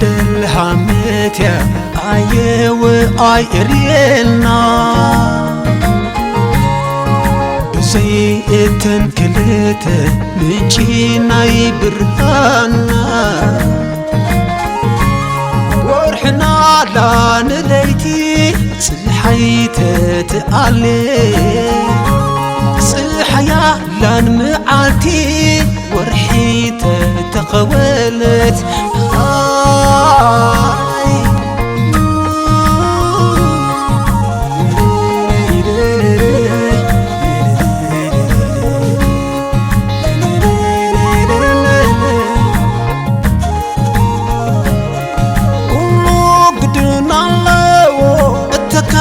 ደልሃመትያ ኣየወ ኣይእርየልና ብዘይ እተን ክልተ ምንጪ ናይ ብርሃንና ወርሕና ላንለይቲ ጽሓይ ተትኣሌ ጽሓያ ላን መዓልቲ ወርሒ ተተኸወለት ኩሉ ግድን ኣለዎ እተካ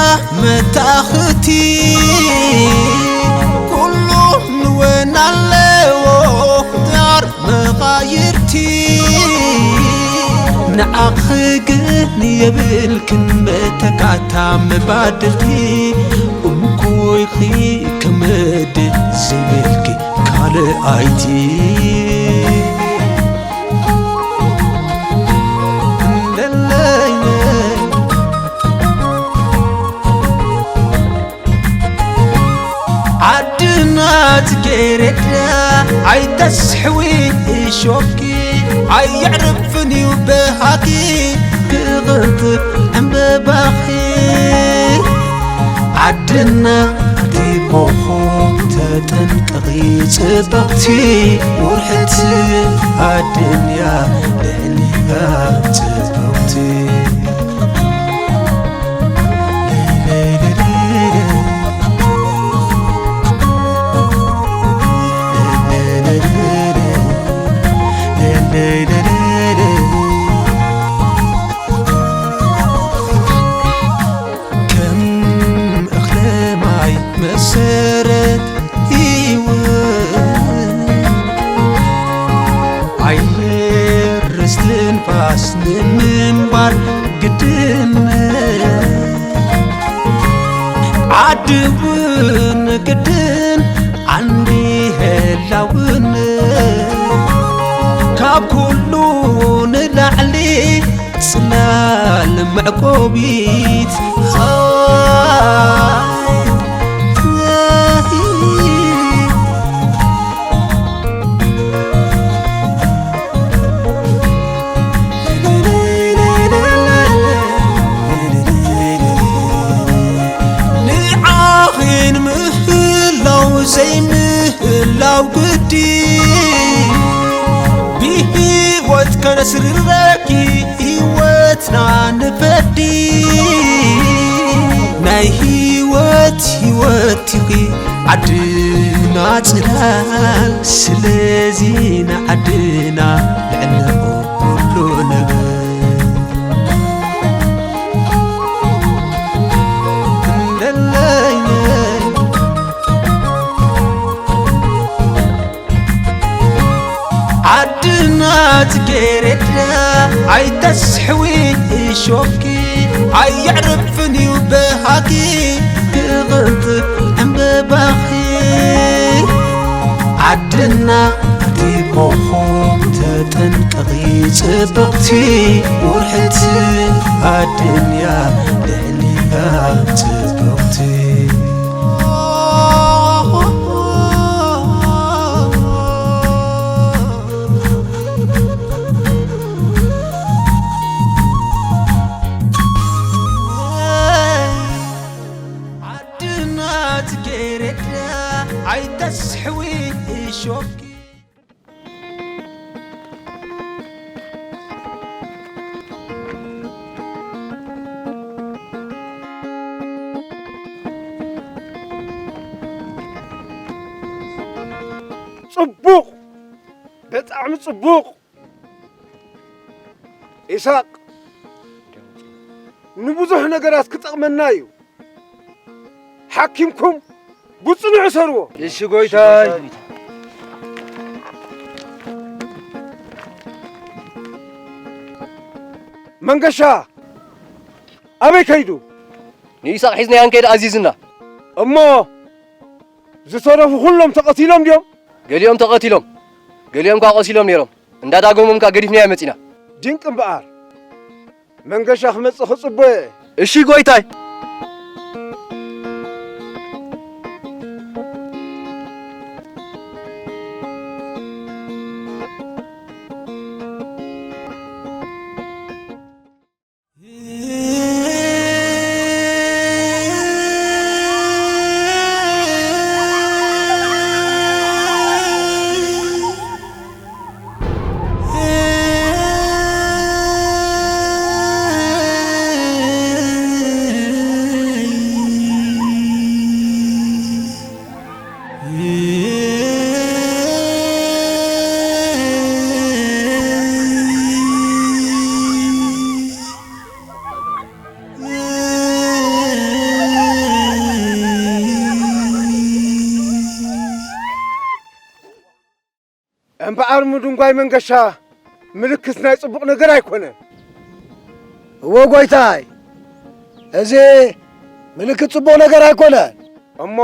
መታኽቲ ኩሉ ንወን ኣለዎ ዳር መቓይርቲ ንዓኺ ግን የብልክን መተካታ መባድልቲ እንኮይኺ ክምድ ዝብልኪ ካልኣይቲ ዓድና ጽጌረዳ ኣይተስሕዊ እሾኪ ኣየዕርፍን እዩ በሃኪ ክቕንጥብ ዕምበባኺ ዓድና ኣቲ ኮኾብ ተጠንቀቒ ጽብቕቲ ውርሕቲ ኣድንያ ልዕሊያ ጽብቕቲ ከም እኽለ ማይ መሰረት ህይወት ኣየር እስትንፋስ ንምንባር ግድነት ዓዲ እውን ግድን ዓንዲ ህላውነት ካብ ኩሉ ንላዕሊ ጽላል መዕቆቢት ንዓኺን ምህላው ዘይምህላው ግዲ ብህይወት ከነስርረኪ ህይወትና ንፈዲ ናይ ህይወት ህይወት ኢኺ ዓድና ጽላል ስለዚ ንዓድና ልዕሊ ኩሉ ንብል ለለየ ዓድና ጽጌረዳ ኣይተስሕዊ እሾኪ ኣየዕርፍን እዩ በሃኪ ክቕንጥብ ዕምበባኺ ዓድና ኣቲ ኮኾብ ተጠንቀቒ ጽብቕቲ ውርሕቲ ኣድንያ ልዕሊያ ጽብቕቲ ዓድና ጽጌረዳ ኣይተስሕዊ እሾኪ ጽቡቕ፣ ብጣዕሚ ጽቡቕ። ኢሳቕ ንብዙሕ ነገራት ክጠቕመና እዩ። ሓኪምኩም ብጽኑዕ እሰርዎ። እሺ ጎይታይ። መንገሻ ኣበይ ከይዱ? ንኢሳቕ ሒዝናዮ ክንከይድ ኣዚዝና። እሞ ዝተረፉ ኩሎም ተቐቲሎም ድዮም? ገሊኦም ተቐቲሎም፣ ገሊኦም ከኣ ቆሲሎም ነይሮም። እንዳዳጎሞም ከኣ ገዲፍናዮ መጺና። ድንቂ እምበኣር፣ መንገሻ ክመጽእ ክጽበዮ እየ። እሺ ጎይታይ። እምበኣር ምድንጓይ መንገሻ ምልክት ናይ ጽቡቕ ነገር ኣይኮነን። እወ ጎይታይ፣ እዚ ምልክት ጽቡቕ ነገር ኣይኮነን። እሞ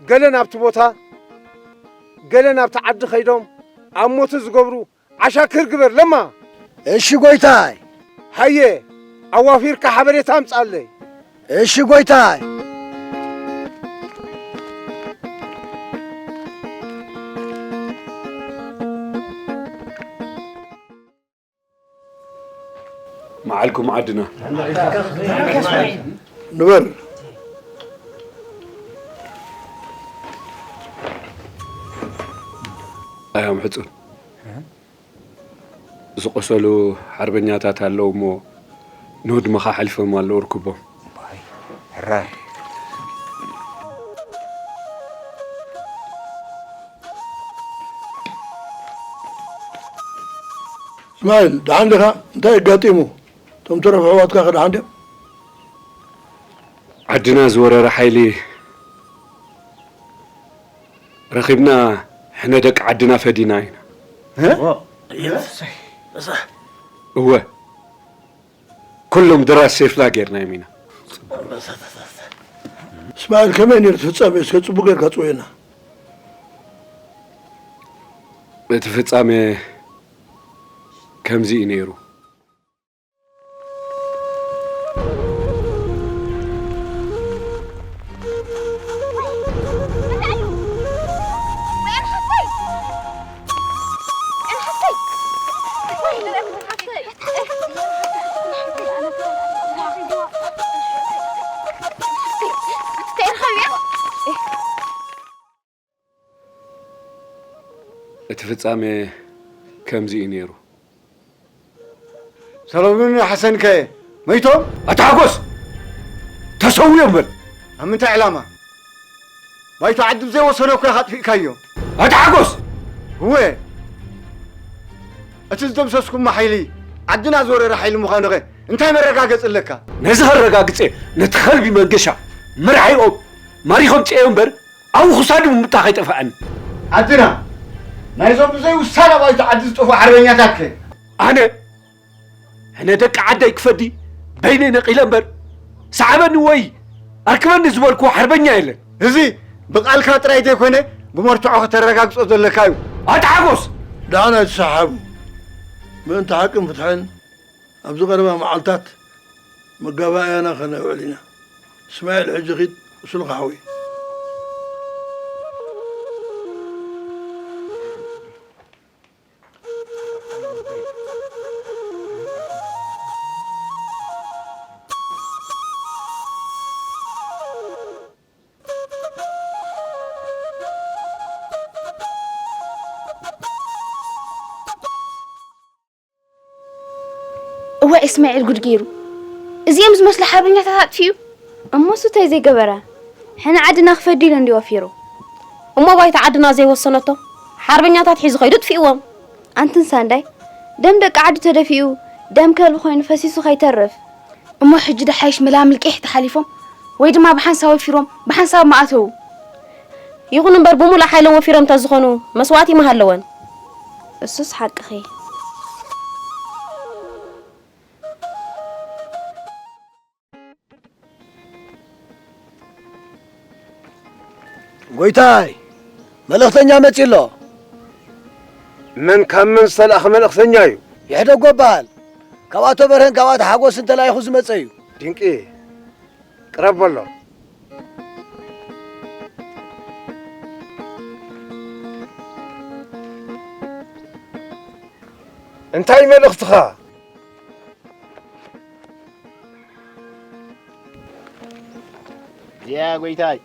ገለ ናብቲ ቦታ፣ ገለ ናብቲ ዓዲ ከይዶም ኣብ ሞቱ ዝገብሩ ዓሻክር ግበር ለማ። እሺ ጎይታይ። ሃየ፣ ኣዋፊርካ ሓበሬታ ኣምጻለይ። እሺ ጎይታይ። መዓልኩም ዓድና። ንበር። ኣያም ሕጹን። ዝቆሰሉ ሓርበኛታት ኣለዉ እሞ ንህድሞኻ ሓሊፎም ኣለዉ ርክቦም። ሕራይ። እስማኤል፣ ደሓን ዲኻ? እንታይ ኣጋጢሙ? እቶም ተረፉ ኣሕዋትካ ከ ደሓን ድዮም? ዓድና ዝወረረ ሓይሊ ረኺብና ሕነ ደቂ ዓድና ፈዲና ኢና። እ? እወ፣ ኩሎም ድራት ሴፍና ጌርናዮም ኢና። እስማኤል፣ ከመይ ነይሩ እቲ ፍጻሜ? እስከ ጽቡቕ ጌርካ ጽውየና። እቲ ፍጻሜ ከምዚ እዩ ነይሩ። እቲ ፍጻሜ ከምዚ እዩ ነይሩ። ሰሎሞንን ሓሰን ከ መይቶም? ኣታ ሓጎስ! ተሰውዮም በል! ኣብ ምንታይ ዕላማ? ባይቶ ዓዲ ብዘይወሰኖ እኮ ኢኻ ኣጥፊእካዮ። ኣታ ሓጎስ! እወ፣ እቲ ዝደምሰስኩሞ ሓይሊ ዓድና ዝወረረ ሓይሊ ምዃኑ ኸ እንታይ መረጋገጺ ኣለካ? ነዚ ከረጋግጸ ነቲ ከልቢ መንገሻ መራሒኦም ማሪኾም ጨዮ እምበር ኣብኡ ክሳዱ ምምታ ከይጠፍኣኒ። ዓድና ናይዞም ብዘይ ውሳነ ባይቶ ዓዲ ዝጠፍኡ ሓርበኛታት ከ? ኣነ ሕነ ደቂ ዓደይ ክፈዲ በይነይ ነቒለ እምበር፣ ሰዓበኒ ወይ ኣርክበኒ ዝበልኩዎ ሓርበኛ የለን። እዚ ብቓልካ ጥራይ ዘይኮነ፣ ብመርትዖ ከተረጋግጾ ዘለካ እዩ። ኣታ ሓጎስ! ደሓን ኣይትሰሓሓቡ። ምእንቲ ሓቅን ፍትሕን ኣብዚ ቀረባ መዓልታት መጋባእያና ከነውዕል ኢና። እስማኤል፣ ሕጂ ኺድ፣ እሱልኻ ሓወይ። እዋእ እስማዒል ጉድ ገይሩ። እዚኦም ዝመስሉ ሓርበኛታት ኣጥፊኡ። እሞ እሱ እንታይ ዘይገበረ? ሕነ ዓድና ክፈዲ ኢሉ እንድዩ ወፊሩ። እሞ ባይታ ዓድና ዘይወሰነቶ ሓርበኛታት ሒዙ ከይዱ ኣጥፊእዎም። ኣንትን ሳንዳይ፣ ደም ደቂ ዓዲ ተደፊኡ፣ ደም ከልቢ ኮይኑ ፈሲሱ ከይተርፍ። እሞ ሕጂ ደሓይሽ ምላምል ቂሕ ተሓሊፎም ወይ ድማ ብሓንሳብ ወፊሮም ብሓንሳብ ምኣተዉ። ይኹን እምበር ብምሉእ ሓይሎም ወፊሮም እንተዝኾኑ መስዋእቲ ምሃለወን። እሱስ ሓቅኺ። ጎይታይ፣ መልእኽተኛ መጺኡ ኣሎ። መን ካብ መን ዝተላእኸ መልእኽተኛ እዩ? ይሕደጎ በሃል። ካብ ኣቶ በርሀን ካብ ኣቶ ሓጎስን ተላኢኹ ዝመጸ እዩ። ድንቂ፣ ቅረብ በሎ። እንታይ መልእኽትኻ? እዚኣ ጎይታይ።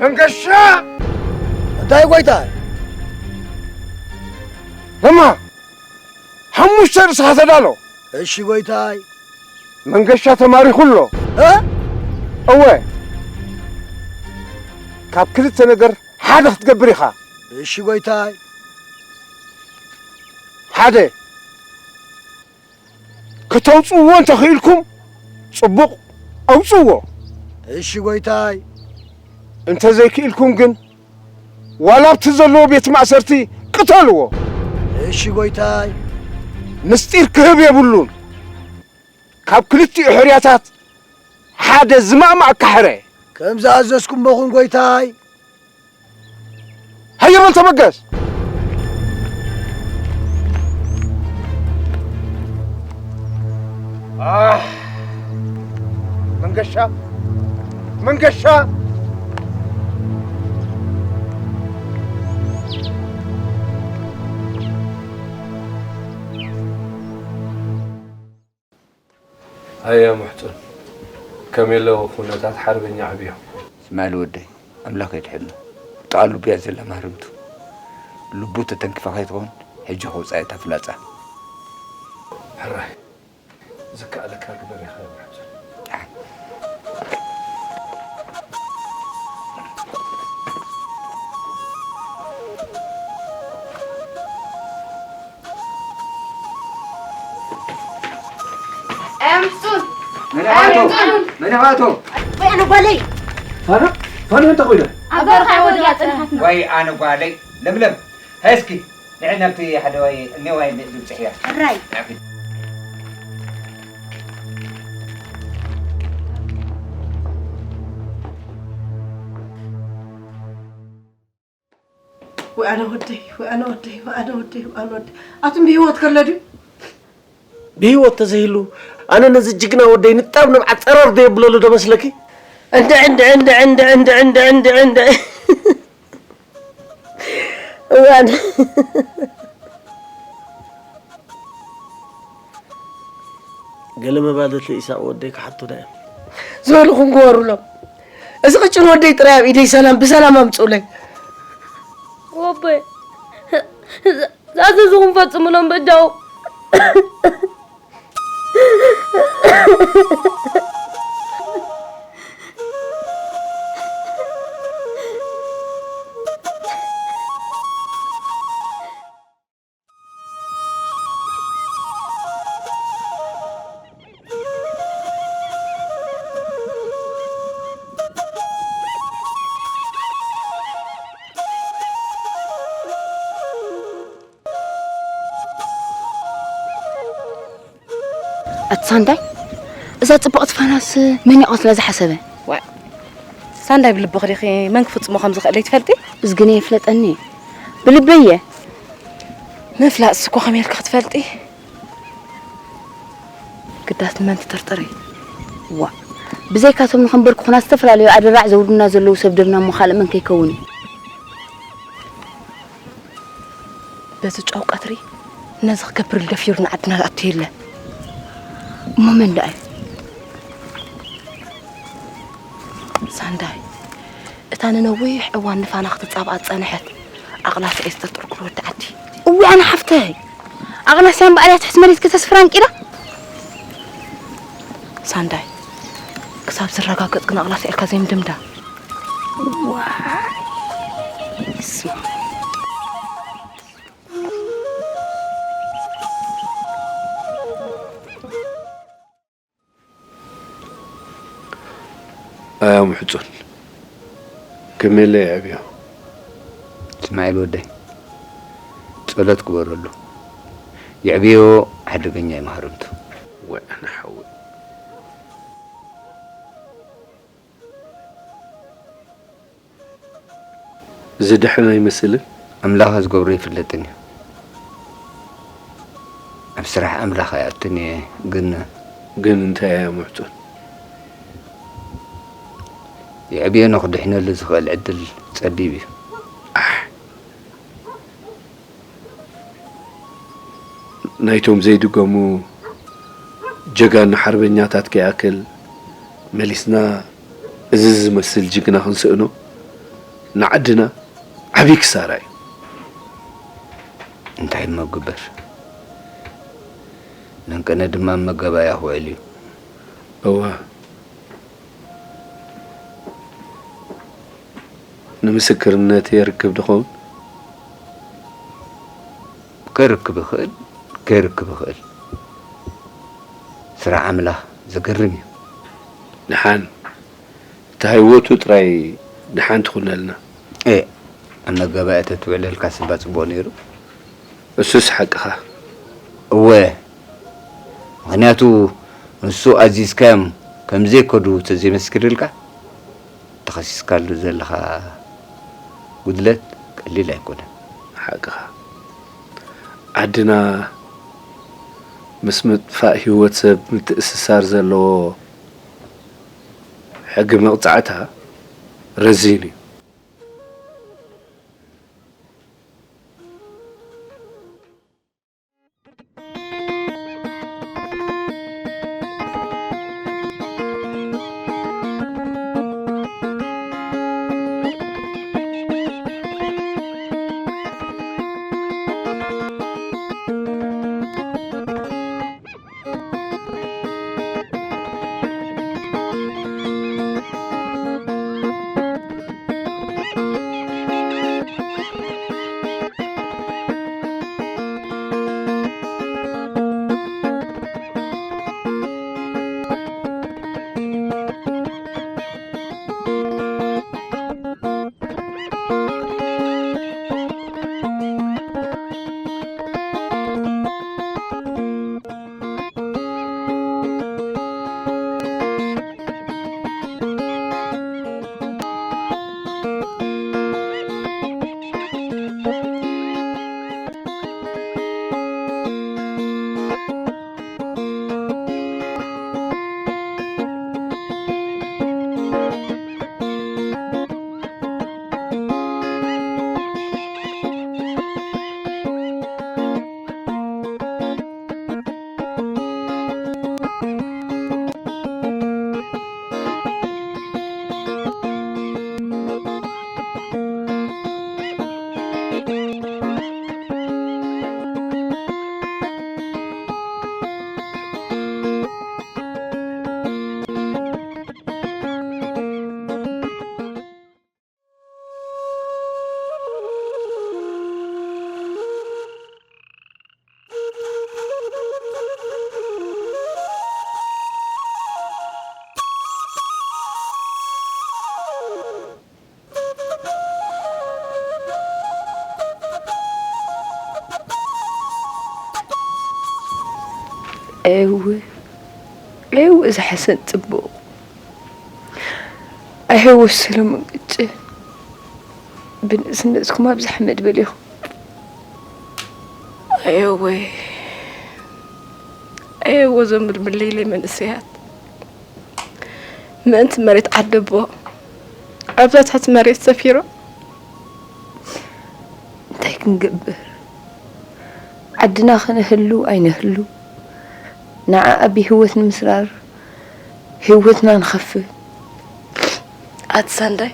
መንገሻ! እንታይ ጎይታይ? ለማ፣ ሓሙሽተ ርእስኻ ተዳሎ። እሺ ጎይታይ። መንገሻ ተማሪኹ ኣሎ። እ? እወ። ካብ ክልተ ነገር ሓደ ክትገብር ኢኻ። እሺ ጎይታይ። ሓደ፣ ከተውጽእዎ እንተኽኢልኩም ጽቡቕ፣ ኣውጽእዎ። እሺ ጎይታይ። እንተዘይክኢልኩም ግን ዋላ ኣብቲ ዘለዎ ቤት ማእሰርቲ ቅተልዎ። እሺ ጎይታይ። ምስጢር ክህብ የብሉን። ካብ ክልቲኡ ሕርያታት ሓደ ዝማእማእ ካሕረ። ከም ዝኣዘዝኩሞ ኹን ጎይታይ። ሃየ በል ተበገስ። ኣህ፣ መንገሻ፣ መንገሻ። ኣያ ሙሕጹን፣ ከመይ ኣለዉ ኩነታት ሓርበኛ ዓብዮም? እስማኤል ወደይ፣ ኣምላኽ የድሕኖ። ጥቓ ልቡ እያ ዘላ ማህርምቱ። ልቡ ተተንኪፋ ከይትኸውን፣ ሕጂ ከውጽኣ እታ ፍላጻ። ሕራይ፣ ዝከኣለካ ግበር ኢኻ ሙሕጹን። ደሓን። ኣያ ምሕጹን! መን ኣያ ኢኻ ኣቶ? ምሕጹን! መን ኢኻ ኣቶ? ወይ ኣነ ጓለይ! ፋና? ፋና እንታይ ኮይና? ኣብ በረኻ ወዲያ ጸኒሓትና። ወይ ኣነ ጓለይ! ለምለም! ሃይ እስኪ ንዒ ናብቲ ሓደ ዋይ እኔ ዋይ እንድዒ ዝብጽሕ እያ። ሕራይ። ናብቲ ወይ ኣነ ወደይ፣ ወይ ኣነ ወደይ፣ ወይ ኣነ ወደይ፣ ወይ ኣነ ወደይ። ኣቱም ብህይወት ከሎ ድዩ? ብህይወት ተዘይህሉ፣ ኣነ ነዚ ጅግና ወደይ ንጣብ ንብዓት ጸረር ዶ የብለሉ ዶ መስለኪ? እንደ፣ እንደ፣ እንደ። እዋን። ገለ መባልቲ ኢሳቕ ወደይ ክሓቱና እዮም። ዝበልኹም ግበሩሎም። እዚ ቅጭን ወደይ ጥራይ ኣብ ኢደይ ሰላም ብሰላም ኣምጽኡለይ። ወቦይ፣ ዝኣዘዝኹም ፈጽሙሎም በጃኹም። ኣቲ ሳንዳይ፣ እዛ ጽብቕቲ ፋናስ መን እዩ ቀትላ ዝሓሰበ? ዋእ፣ ሳንዳይ ብልብኺ ዲኺ መን ክፍጽሞ ከም ዝኽእል ኣይትፈልጢ? እዝግነ የፍለጠኒ። ብልበይ እየ። ምፍላጥስ እኮ ከመይ ኢልኪ ክትፈልጢ? ግዳስ ንመን ትጥርጥሪ? ዋእ፣ ብዘይካቶም ንኸንበርኩኹና ዝተፈላለዩ ኣደራዕ ዘውርዱና ዘለዉ ሰብ ደብና እሞ ካልእ መን ከይከውን እዩ? በዚ ጨው ቀትሪ ነዚ ክገብር ደፊሩ ንዓድና ዝኣቱ የለ። እሞ መን ደኣ እዩ? ሳንዳይ፣ እታ ንነዊሕ እዋን ንፋና ክትጻብኣ ዝጸንሐት ኣቕላስ እየ ዝጥርጥር ኩሉ ወዲ ዓዲ። እዋይ ኣነ ሓፍተይ፣ ኣቕላስ እያ እምበኣር እያ ትሕቲ መሬት ከተስፍራ ኣንቂዳ። ሳንዳይ፣ ክሳብ ዝረጋገጽ ግን ኣቕላስ እያ ኢልካ ዘይምድምዳም። ዋይ፣ ስማ። ኣያ ምሕጹን፣ ከመይ ኣሎ የዕብዮ? እስማዒል ወደይ፣ ጸሎት ግበረሉ። የዕብዮ፣ ሓደገኛ እዩ ማህረምቱ። ወ-፣ ኣነ ሓወይ። ዝድሕን ኣይመስልን። ኣምላኽ ዝገብሮ ይፍለጥን እዩ። ኣብ ስራሕ ኣምላኽ ኣይኣቱን እየ፣ ግን ግን እንታይ እያ ምሕጹን? የዕብዮ ንኽድሕነሉ ዝኽእል ዕድል ጸቢብ እዩ። ኣሕ! ናይቶም ዘይድገሙ ጀጋኑ ሓርበኛታት ከይኣክል መሊስና እዚ ዝመስል ጅግና ክንስእኖ ንዓድና ዓብዪ ክሳራ እዩ። እንታይ እሞ ግበር፣ ነንቀነ ድማ መገባያ ክውዕል እዩ። እወ፣ ንምስክርነት የርክብ ድኸውን? ከርክብ ይኽእል፣ ከርክብ ይኽእል። ስራሕ ኣምላኽ ዘገርም እዩ። ደሓን፣ እታ ህይወቱ ጥራይ ደሓን ትኹነልና። ኤ፣ ኣብ መገባያ ተትውዕለልካ ስባ ጽቡቕ ነይሩ። እሱስ ሓቅኻ። እወ፣ ምኽንያቱ ንሱ ኣዚዝካዮም ከም ዘይከዱ ተዘይመስኪርልካ፣ ተኸሲስካሉ ዘለኻ ጉድለት ቀሊል ኣይኮነን። ሓቅኻ። ዓድና ምስ ምጥፋእ ህይወት ሰብ ምትእስሳር ዘለዎ ሕጊ መቕጻዕታ ረዚን እዩ። ኤው፣ ኤው፣ እዚ ሓሰን ጽቡቕ። ኣየወ ሰለሙን ቅጭ፣ ብንእስነትኩም ኣብዚ ሓመድ በሊኹም። ኣየወ፣ ኣየወ፣ እዞም ምልምለይለይ መንእሰያት ምእንቲ መሬት ዓደቦ ኣብዛ ትሕቲ መሬት ሰፊሮም። እንታይ ክንገብር? ዓድና ክንህሉ ኣይንህሉ፣ ንዓኣ ብህይወት ንምስራር ህይወትና ንኸፍል። ኣቲ ሳንዳይ፣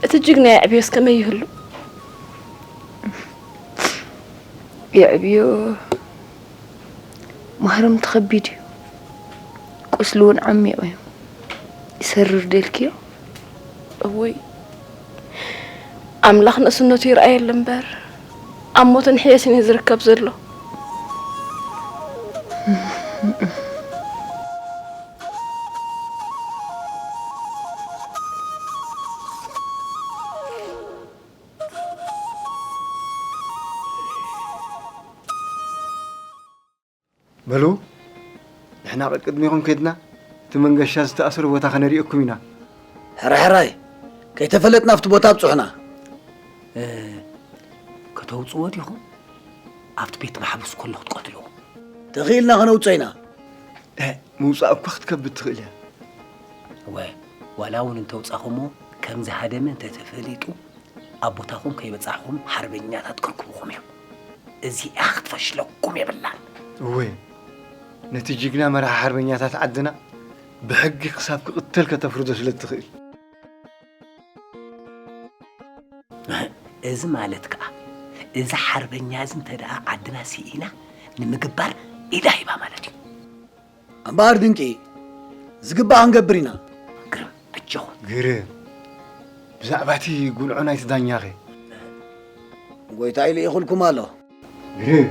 እቲ ጅግና የዕብዮስ ከመይ ይህሉ? የዕብዮ ማህረምቲ ከቢድ እዩ። ቁስሊ እውን ዓሚቕ እዩ። ይሰርር ደልክዮ? እውይ፣ ኣምላኽ ንእስነቱ ይርኣየሉ እምበር፣ ኣብ ሞትን ሕየትን እዩ ዝርከብ ዘሎ። በሉ፣ ንሕና ቀቅድሚኹም ከድና፣ እቲ መንገሻ ዝተኣስሮ ቦታ ከነርእየኩም ኢና። ሕራይ ሕራይ፣ ከይተፈለጥና ኣብቲ ቦታ ኣብጽሑና። እ፣ ከተውጽዎ ዲኹም? ኣብቲ ቤት ማሕቡስ ከሎ ክትቀትልዎ? ተኽኢልና ከነውጽኦ ኢና። እ፣ ምውጻእ እኳ ክትከብድ ትኽእል እያ። እወ፣ ዋላ እውን እንተውጻኹሞ፣ ከም ዝሃደመ እንተተፈሊጡ፣ ኣብ ቦታኹም ከይበጻሕኹም ሓርበኛታት ክርክቡኹም እዮም። እዚኣ ክትፈሽለኩም የብላን። እወ፣ ነቲ ጅግና መራሒ ሓርበኛታት ዓድና ብሕጊ ክሳብ ክቕተል ከተፍርዶ ስለ እትኽእል። እዚ ማለት ከኣ፣ እዚ ሓርበኛ እዚ እንተ ደኣ ዓድና ስኢና ንምግባር ኢዳ ሂባ ማለት እዩ። እምበኣር ድንቂ፣ ዝግባእ ክንገብር ኢና። ግርም፣ ኣጆኹም። ግርም፣ ብዛዕባ እቲ ጉንዖ ናይቲ ዳኛኸ? ጎይታይ ልኢኹልኩም ኣሎ። ግርም።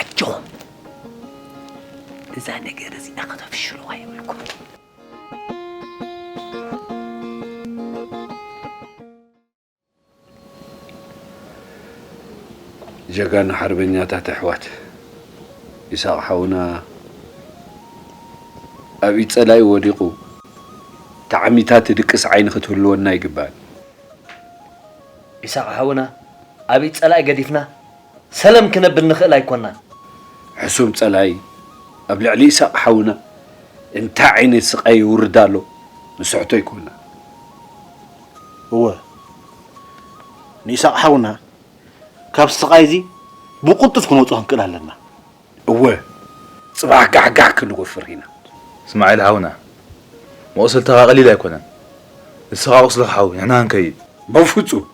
ኣጆኹም፣ እዛ ነገር እዚኣ ከተፍሽሉዋ የብልኩም። ጀጋኑ ሓርበኛታት ኣሕዋት፣ ይስሐቕ ሓውና ኣብ ኢድ ጸላኢ ወዲቑ፣ ተዓሚታ ትድቅስ ዓይኒ ክትህልወና ኣይግባእን። ይስሐቕ ሓውና ኣብ ኢድ ጸላኢ ገዲፍና፣ ሰለም ክነብል ንኽእል ኣይኮናን። ሕሱም ጸላኢ ኣብ ልዕሊ ይስሐቕ ሓውና እንታይ ዓይነት ስቓይ የውርድ ኣሎ ንስሕቶ ኣይኮናን። እወ፣ ንይስሐቕ ሓውና ካብ ስቓይ እዚ ብቕልጡፍ ክነውጽኦ ክንክእል ኣለና። እወ፣ ጽባሕ ጋሕጋሕ ክንወፍር ኢና። እስማዒል ሓውና፣ መቑሰልትኻ ቀሊል ኣይኮነን። ንስኻ ቁስልኻ ሓዊ፣ ንሕና ክንከይድ። በፍጹም።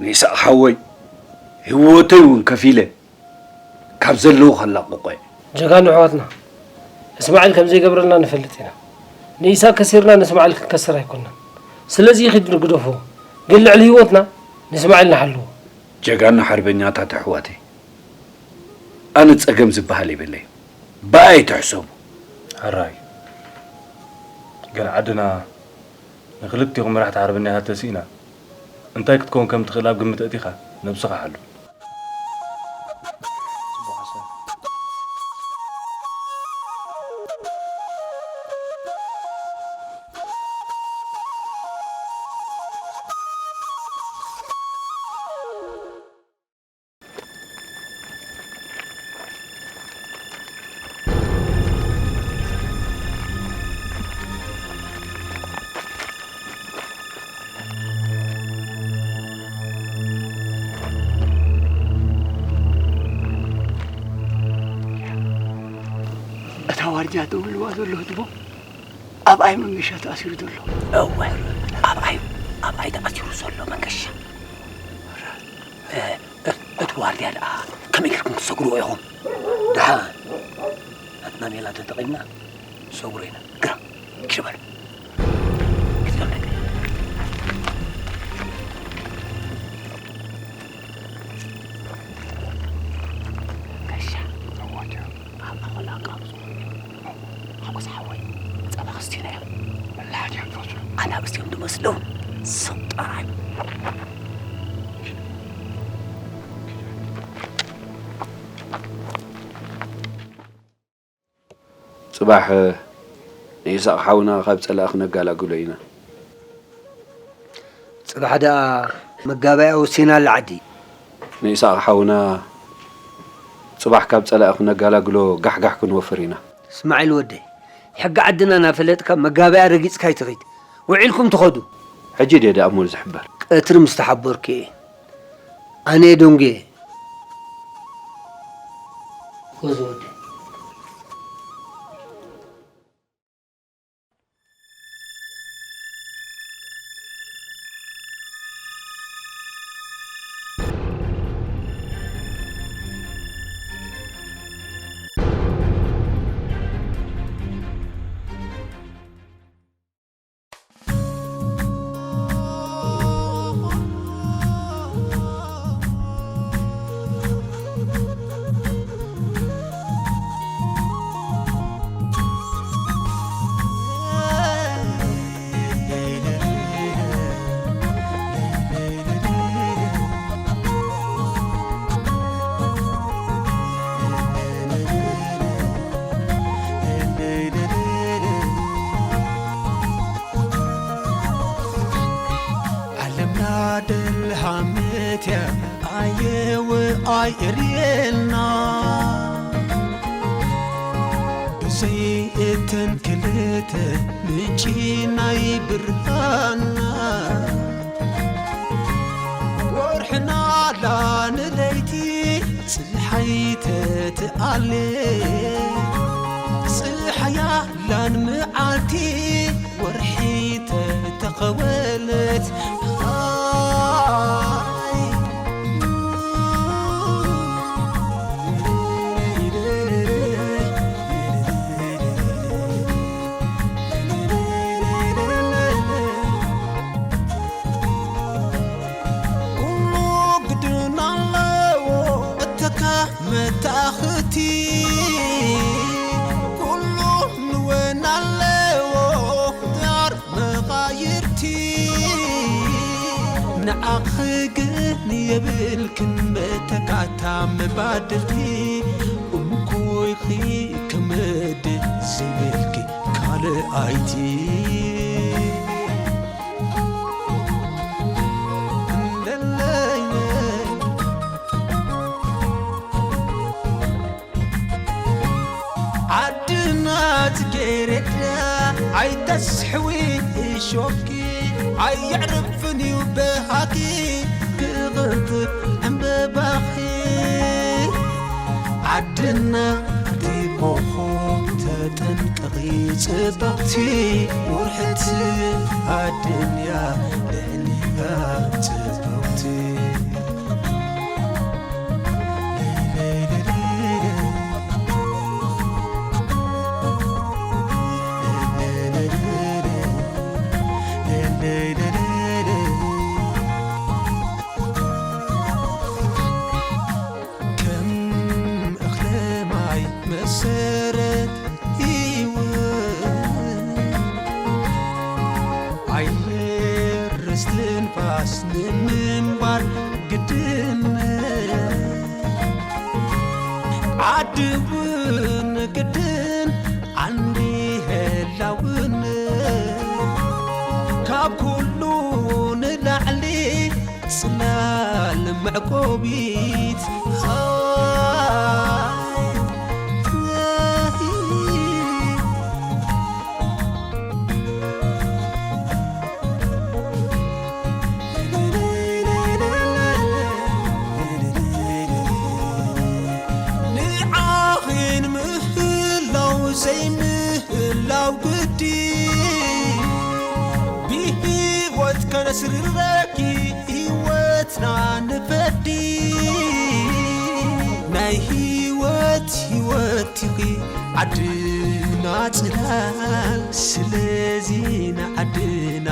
ንይስሐቕ ሓወይ፣ ህይወተይ እውን ከፊለ ካብ ዘለዉ ከላቕቖ እየ። ጀጋኑ ኣሕዋትና፣ እስማዒል ከም ዘይገብረልና ንፈልጥ ኢና። ንኢሳቅ ከሲርና ንእስማዒል ክንከስር ኣይኮንናን። ስለዚ ኺድ ንግደፎ፣ ግን ልዕሊ ህይወትና ንእስማዒል ንሓልዎ። ጀጋኑ ሓርበኛታት ኣሕዋተይ፣ ኣነ ጸገም ዝበሃል የብለይን። ብኣይ ኣይትሕሰቡ። ሕራይ። ግን ዓድና ንኽልቲኹም መራሕቲ ሓርበኛታት ተሲእና፣ እንታይ ክትከውን ከም ትኽእል ኣብ ግምት ኣእቲኻ ነብስኻ ሓሉ። እታ ዋርድያ ደው ኢልዋ ዘሎ ህድሞ ኣብኣይ መንገሻ ተኣሲሩ ዘሎ። እወ፣ ኣብኣይ፣ ኣብኣይ ተኣሲሩ ዘሎ መንገሻ። እ፣ እ፣ እቲ ዋርድያ ደኣ ከመይ ጌርኩም ትሰግርዎ ኢኹም? ደሓን፣ ናትና ሜላ ተጠቒምና ንሰግሮ ኢና። ግራም፣ ኪድ በል። ኪድ በል። ጋሻ፣ ኣዋጃ፣ ኣብ ኣኸላ ቃብዞ። ሓጎስ ሓወይ፣ ጸባ ክስቲና እዮም። መላሓት እዮም ዝወስዱ። ኣናብስቲ እዮም ዝመስሉ። ስቕ ጥራይ። ጽባሕ ንይስሐቕ ሓውና ካብ ጸላኢ ክነጋላግሎ ኢና። ጽባሕ ደኣ መጋበያ ወሲና ኣላ ዓዲ። ንይስሐቕ ሓውና ጽባሕ ካብ ጸላኢ ክነጋላግሎ ጋሕጋሕ ክንወፍር ኢና። እስማዒል ወደይ፣ ሕጊ ዓድና እናፈለጥካ መጋበያ ረጊጽካ ኣይትኺድ። ውዒልኩም ትኸዱ። ሕጂ ድየ ደኣ እሞ ዝሕበር? ቀትሪ ምስ ተሓበርኩ እየ። ኣነ እየ ደንጉየ። ጎዞ ወደይ። ኣይእርየልና ብዘይ እተን ክልተ ምንጪ ናይ ብርሃንና። ወርሕና ኣላ ንለይቲ፣ ጽሓይ ተትኣሌ፣ ጽሓያ ኣላን መዓልቲ፣ ወርሒ ተተኸወለት። ኣይ። ኩሉ ግድን ኣለዎ እተካ መታኽቲ፣ ኩሉ ንወን ኣለዎ ዳር መቓይርቲ። ንዓኺ ግን የብልክን መተካእታ መባድልቲ፣ እንኮይኺ ክመድ ዘይብልኪ ካልኣይቲ። ዓድና ጽጌረዳ ኣይተስሕዊ እሾኽኪ፣ ኣየዕርፍን እዩ በሃኪ ክቕንጥብ ዕምበባኺ። ዓድና ኣቲ ኮኾብ ተጠንቀቒ ጽብቕቲ፣ ውርሕቲ ዓድንያ ልዕሊኣ ጽብቕቲ። ከም እኽለ ማይ መሰረት ህይወት፣ ኣየር እስትንፋስ ንምንባር ግድነት፣ ዓዲ እውን ግድን ዓንዲ ህላውነት፣ ካብ ኩሉ ንላዕሊ ጽላል መዕቆቢት። ንዓኺን ምህላው ዘይምህላው ግዲ፣ ብህይወት ከነስርረኪ ህይወትና ንፈዲ። ናይ ህይወት ህይወት ኢኺ ዓድና ጽላል፣ ስለዚ ንዓድና